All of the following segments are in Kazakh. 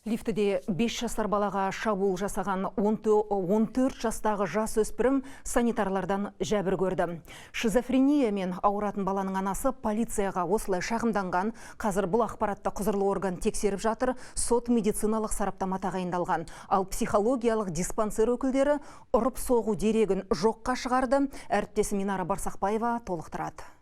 Лифтіде 5 жасар балаға шабуыл жасаған 14 жастағы жас өспірім санитарлардан жәбір көрді. Шизофрениямен ауыратын баланың анасы полицияға осылай шағымданған. Қазір бұл ақпаратты құзырлы орган тексеріп жатыр. Сот медициналық сараптама тағайындалған. Ал психологиялық диспансер өкілдері ұрып соғу дерегін жоққа шығарды. Әріптесім Минара Барсақбаева толықтырады.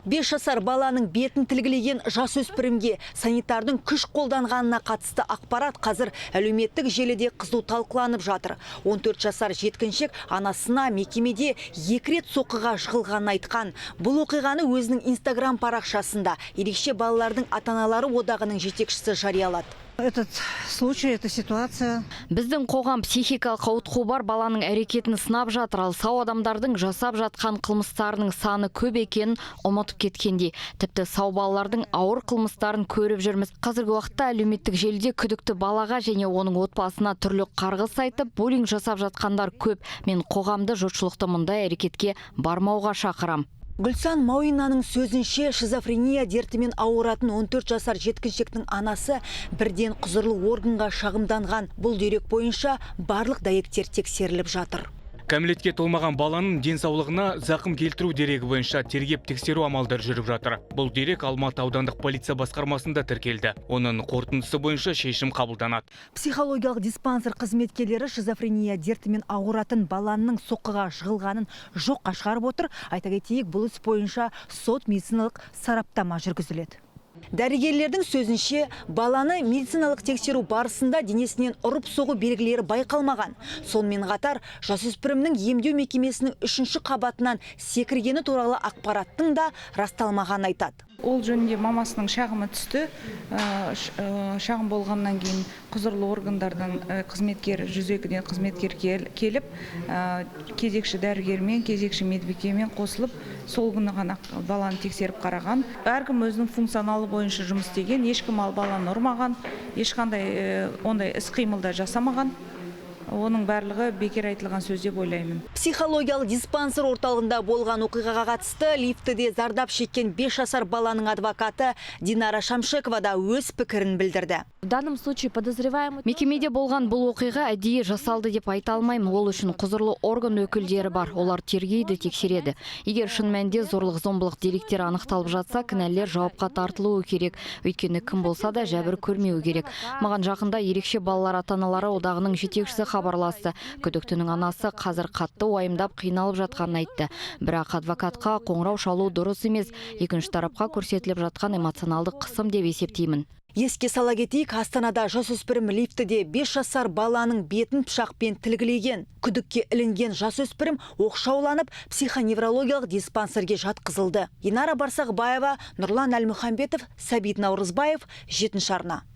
5 жасар баланың бетін тілгілеген жасөспірімге санитардың күш қолданғанына қатысты ақпарат қазір әлеуметтік желіде қызу талқыланып жатыр. 14 жасар жеткіншек анасына мекемеде 2 рет соққыға жығылғанын айтқан. Бұл оқиғаны өзінің Инстаграм парақшасында ерекше балалардың ата-аналары одағының жетекшісі жариялады. Этот случай, эта ситуация. Біздің қоғам психикалық ауытқуы бар баланың әрекетін сынап жатыр, ал сау адамдардың жасап жатқан қылмыстарының саны көп екенін ұмытып кеткендей. Тіпті сау балалардың ауыр қылмыстарын көріп жүрміз. Қазіргі уақытта әлеуметтік желіде күдікті балаға және оның отбасына түрлі қарғыс айтып, буллинг жасап жатқандар көп. Мен қоғамды, жұртшылықты мұндай әрекетке бармауға шақырам. Гүлсан Мауинаның сөзінше, шизофрения дертімен ауыратын 14 жасар жеткіншектің анасы бірден құзырлы органға шағымданған. Бұл дерек бойынша барлық дәйектер тексеріліп жатыр. Кәмелетке толмаған баланың денсаулығына зақым келтіру дерегі бойынша тергеп тексеру амалдары жүріп жатыр. Бұл дерек Алматы аудандық полиция басқармасында тіркелді. Оның қорытындысы бойынша шешім қабылданады. Психологиялық диспансер қызметкерлері шизофрения дертімен ауыратын баланың соққыға жығылғанын жоққа шығарып отыр. Айта кетейік, бұл іс бойынша сот медициналық сараптама жүргізіледі. Дәрігерлердің сөзінше, баланы медициналық тексеру барысында денесінен ұрып соғу белгілері байқалмаған. Сонымен қатар, жасөспірімнің емдеу мекемесінің 3-ші қабатынан секіргені туралы ақпараттың да расталмағанын айтады. Ол жөнінде мамасының шағымы түсті. Шағым болғаннан кейін құзырлы органдардан қызметкер, 102-ден қызметкер келіп, кезекші дәрігермен, кезекші медбикемен қосылып, сол күні ғана баланы тексеріп қараған. Әркім өзінің функционалы бойынша жұмыс істеген, ешкім ал баланы ұрмаған, ешқандай ондай іс-қимыл да жасамаған. Оның барлығы бекер айтылған сөз деп ойлаймын. Психологиялық диспансер орталығында болған оқиғаға қатысты лифтіде зардап шеккен 5 жасар баланың адвокаты Динара Шамшекова да өз пікірін білдірді. В данном случае подозреваемый Мекемеде болған бұл оқиға әдейі жасалды деп айта алмаймын. Ол үшін құзырлы орган өкілдері бар. Олар тергейді, тексереді. Егер шын мәнінде зорлық зомбылық деректері анықталып жатса, кінәлілер жауапқа тартылуы керек. Өйткені кім болса да жәбір көрмеуі керек. Маған жақында ерекше балалар ата-аналары одағының жетекшісі хабарласты. Күдіктінің анасы қазір қатты уайымдап қиналып жатқанын айтты. Бірақ адвокатқа қоңырау шалу дұрыс емес. Екінші тарапқа көрсетіліп жатқан эмоционалдық қысым деп есептеймін. Еске сала кетейік, Астанада жасөспірім лифтіде 5 жасар баланың бетін пышақпен тілгілеген. Күдікке ілінген жасөспірім оқшауланып, психоневрологиялық диспансерге жатқызылды. Инара Барсақбаева, Нұрлан Әлмұханбетов, Сәбит Наурызбаев, 7 арна.